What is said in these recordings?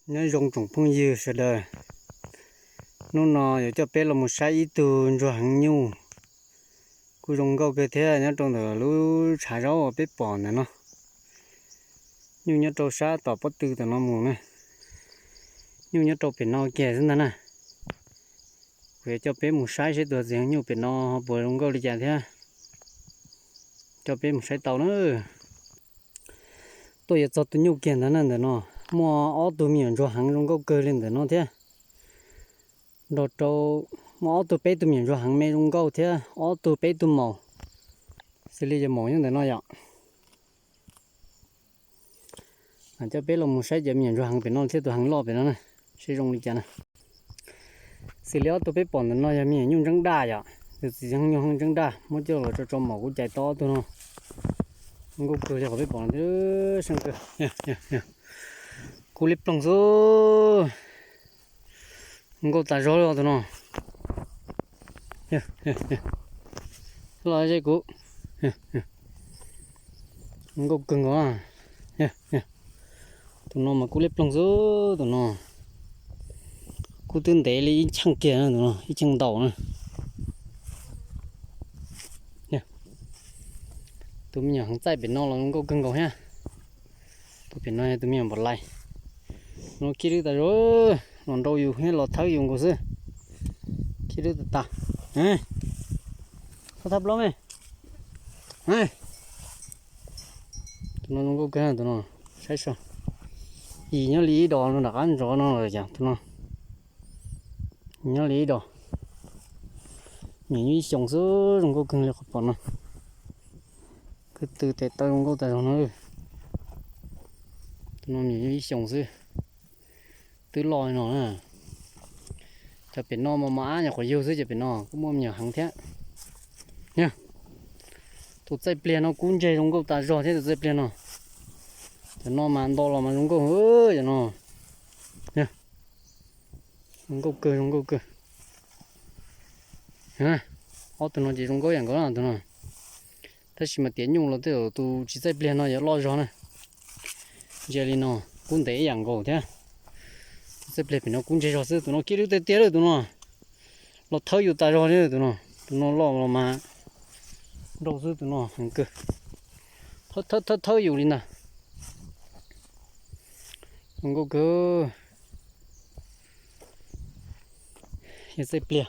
Nyob zoo tsoom phooj ywg sawv daws, hnub no yuav coj peb los mus saib ib tug ntsuag heev nyuj, kuj zoo nkauj kawg thiab, nyob rau ntawm lub tshav zaub uas peb pom ntawm no. Nyuj nyob rau sab tom pob tw tom no mus na. Nyuj nyob rau pem no kiag xwb ntag na. Kuv yuav coj peb mus saib saib tus txiv heev nyuj pem no ho puas zoo nkauj li cas thiab. Coj peb mus saib tau na. Tuaj yuav txog tus nyuj kiag ntawd na, ntawm no muaj ob tug me nyuam ntsuag heev zoo nkauj kawg li ntawm no thiab. Nrog rau muaj ob tug peb tug me nyuam ntsuag heev me zoo nkauj thiab ob tug peb tug maum. Xws li cov maum nyob ntawm no yom. Coj peb los mus saib cov me nyuam ntsuag heev pem no thiab tus heev loj pem no na, seb zoo li cas na. Xws li ob tug peb pom ntawm no yog me nyuam nyuj ntseeb daj yom, tus txiv heev nyuj heev ntseeb daj, muab coj los tso tso maum kuj cais tau ob tug no. Nkauj kawg li qhov peb pom no, seej kawg. Kub liab ploog xwb. Nkauj tas zog li tus no. Los ze kuv. Nkauj kawg nkaus. Tus no mas kub liab ploog xwb tus no. Kub twb ntev li ib cheej kiag na tus no, ib cheej ntau na. Tus me nyuam heev txaij pem no los nkauj kawg nkaus thiab. Tus pem no yog tus me nyuam npam lais. No khib lwb tas zog, los nrau yus thiab los thawb yus nkaus xwb. Khib lwb tas tas. Thab thab plaub me. Tus no zoo nkauj kawg tus no, saib so. Yim nyob li ib dos no nram qab ntsov no lawm cas tus no. Yim nyob li ib dos. Me nyuam nyuj ib xyoos xwb zoo nkauj kawg li qhov pom no. Kwv tw tes taw zoo nkauj tas zog no. Tus no me nyuam nyuj ib xyoos xwb. Twb loj li no na. Cov pem no mos mos ab nyuam qhuav yug xwb, cov pem no kuj muaj me nyuam heev thiab. Tus txaij pliag no kub ntseg zoo nkauj tas zog thiab tus txaij pliag no. Cov no mas nto los mas zoo nkauj, cov no. Zoo nkauj kawg, zoo nkauj kawg. Ob tug no ces zoo nkauj ib yam nkaus na tus no. Tab sis mas tiav nyuj los tej zaum tus tsis txaij pliag no yuav loj zog na. Ntsia li no, kub ntev ib yam nkaus thiab. Tus txaij pliag pem no kub ntseg zog xwb, tus no khib lwb tiag tiag li tus no. Los thawb yus tas zog li tus no. Tus no loj los mas nrau xwb, tus no heev kawg. Thawb thawb thawb yus li ntag. Zoo nkauj kawg. Yog txaij pliag.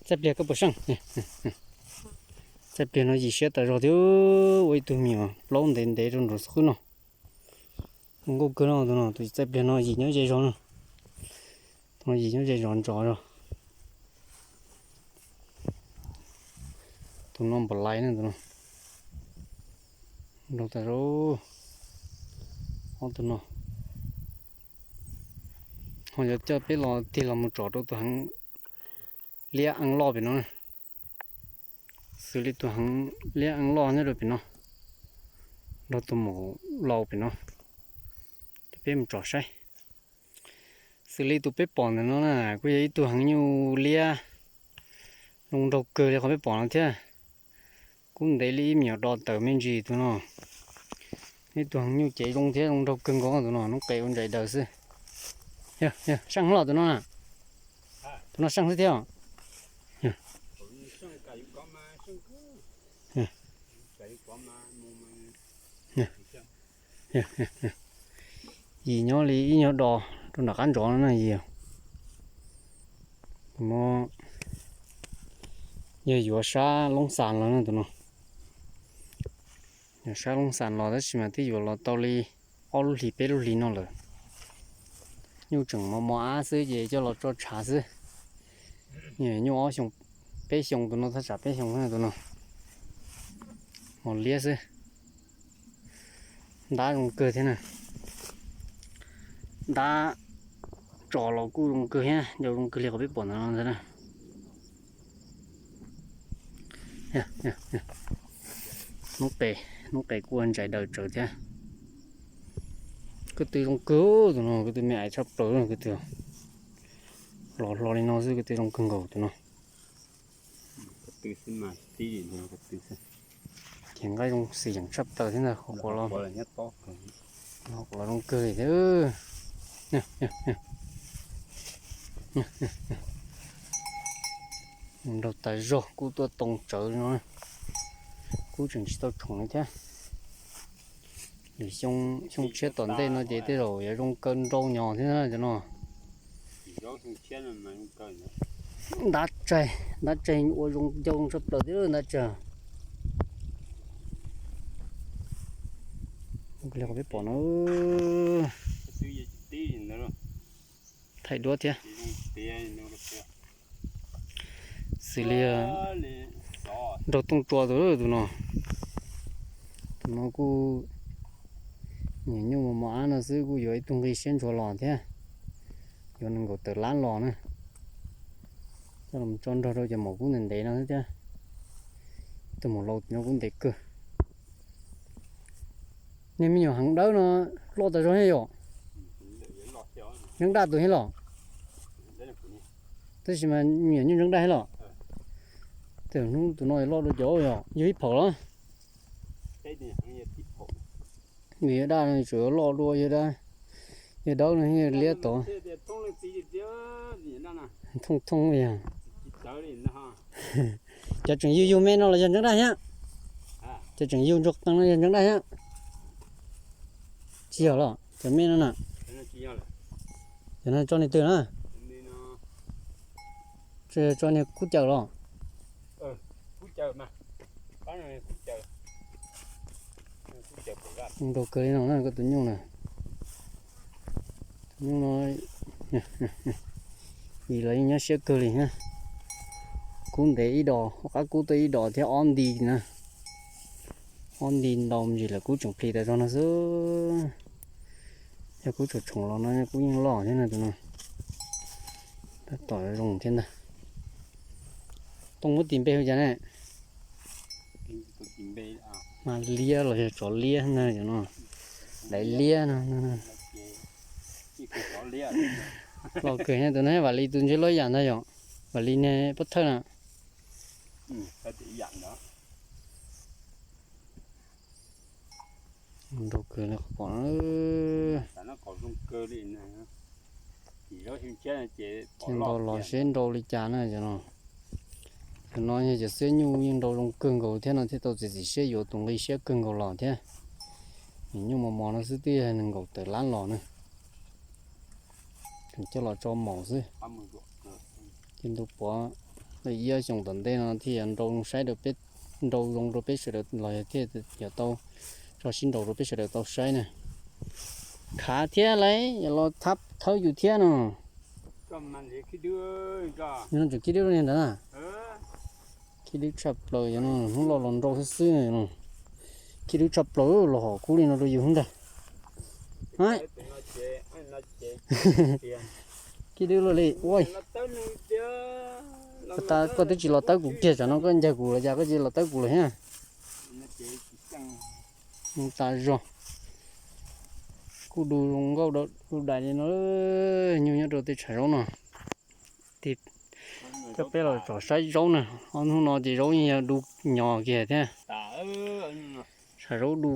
Txaij pliag koj puas seej? Txaij pliag no yim siab tas zog thiab, ua ib tug me nyuam plaub ntev ntev rau nraum xub qwb no. Zoo nkauj kawg no tus no, tus txaij pliag no yim nyob ze zog no. Tus no yim nyob ze zog ntsov zog. Tus no npam lais na tus no. Nrau tas zog. Ob tug no ho yuav coj peb los tig los mus tsom rau tus heev liab eeb loj pem no. Xws li tus heev liab eeb loj nyob rau pem no, nrog tus maum laus pem no. Coj peb mus tsom saib. Xws li tus peb pom ntawm no na, kuj yog ib tug heev nyuj liab zoo nraug kawg li qhov peb pom no thiab. Kub ntev li ib me nyuam do tawm me ntsis tus no. Ib tug heev nyuj cev zoo thiab zoo nraug kawg nkaus tus no, noob qes ua ntsais daws xwb. Yog, yog, seej los tus no na. Tus no seej xwb thiab. Yim nyob li ib nyuag do rau nram qab ntsov no na yog. Tus no yog yuav sab Loob Xas los na tus no. Yuav sab Loob Xas los tab sis mas twb yuav los tau li ob lub hlis peb lub hlis no lawm. Nyuj tseem mos mos ab xwb ces coj los tso tshav xwb. Nyuj ob xyoo, peb xyoo tus no, thaj tsam peb xyoo tus no. Mos liab xwb. Ntab zoo kawg thiab na. Ntab tso los kuj zoo kawg thiab, ncau zoo kawg li qhov peb pom ntawm no ntag na. Noob qes, noob qes kuj ua ntsais daws tsawv thiab. Ko tw zoo kawg tus no, ko tw me ais tshaj plaws ko tw. Los hlo li no xwb ko tw zoo kawg nkaus tus no. Khiav nqaij zoo xwm yeem tshaj plaws thiab ntag, qhov quav los, qhov quav los zoo kawg li thiab. Nraug tas zog kuj tuaj too tsawv no, kuj tseem tsis tau tshoom li thiab. Xyoo tshiab tom ntej no ces tej zaum yuav zoo kaw nrau nyos thiab cov no. Ntab tsaig, ntab tsaig ua zoo ncau tshaj plaws thiab ntab tsaig. Li qhov peb pom no, thaij duab thiab. Xws li nraug tooj tsua tus, tus no, tus no kuj nyuam nyuj mos mos ab no xwb kuj yuav ib tug nqi siab ntshua los thiab, yuav nees nkaum tawm lab los na. Coj los tso nrog rau cov maum kub ntev ntev no xwb thiab. Tus maum laus no kub ntev kawg. Niag me nyuam heev dawb no loj tas zog thiab yom. Ntseeb daj tus thiab los? Tab sis mas me nyuam nyuj ntseeb daj thiab los? Tej hnub tus no loj dua cov yog yug ib phaum los? Yog yawg daj no tseem yuav loj dua yawg dab, yawg dawb no yawg liab tod. Thooj thooj yog. Cov tseem yug yug me no los yog ntseeb daj thiab? Cov tseem yug ntsuag qees no yog ntseeb daj thiab? Tsis yog los cov me no na. Cov no tso niag twg na? Tso niag kub cawm los? Nrau kawg li no na koj tus nyuj na. Tus nyuj no, vim los yeej nyob siab kawg li na. Kub ntev ib dos, qab kub tuaj ib dos thiab ob nti na. Ob nti ntau me ntsis lawm kub tseem plis tas zog no xwb. Yog kub tshoom tshoom los no kub yeej loj thiab no tus no. Tab tom zoo thiab ntag. Tooj muab tis npe hu cas ne? Mas liab los yog tsov liab na, daiv liab no. Los kawg tus no, Vam Lis tus ntshe loj yam ntag yom. Vam Lis niag pov thawj na. Nrau kawg li qhov pom. Cia nto los seb nrau li cas na cov no. Cov no yog cov xiab nyuj yeej nrau zoo kawg nkaus thiab no thiaj tau txiav txim siab yuav tus nqi siab kawg nkaus los thiab. Nyuam nyuj mos mos no xwb twb yog nees nkaum tawm lab los na. Tseem coj los tso maum xwb. Ces ntu puav lawm ib ob xyoos tom ntej no thiaj yuav nrau zoo saib rau peb, nrau zoo rau peb sawv daws los yog thiaj yuav tau tso sib nrau rau peb sawv daws tau saib na. Khav thiab lauj, yuav los thab thawb yus thiab no. Nws tseem khib dwb li ntawd na. Khib dwb tshaj plaws, hnub loj los nrau xwb xwb no. Khib dwb tshaj plaws los hom kub li no rau yus hnub ntag. Khib dwb luaj li ua. Koj twb tsis los tawb kuv kiag, tsam no koj ncaig kuv los cas koj tsis los tawb kuv lawm thiab. Mus tas zog. Kuj du zoo nkauj du dais li no, nyuj nyob rau tej tshav zaub no. Coj peb los tsom saib zaub na, ob hnub no ces zaub yeej yog du nyos kiag thiab. Tshav zaub du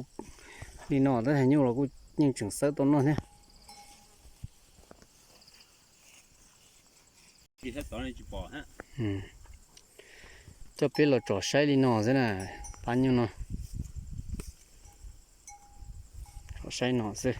li no tab sis nyuj los kuj yeej tseem xawb tau noj thiab. Coj peb los tsom saib li no xwb na, pab nyuj no. Tsom saib no xwb.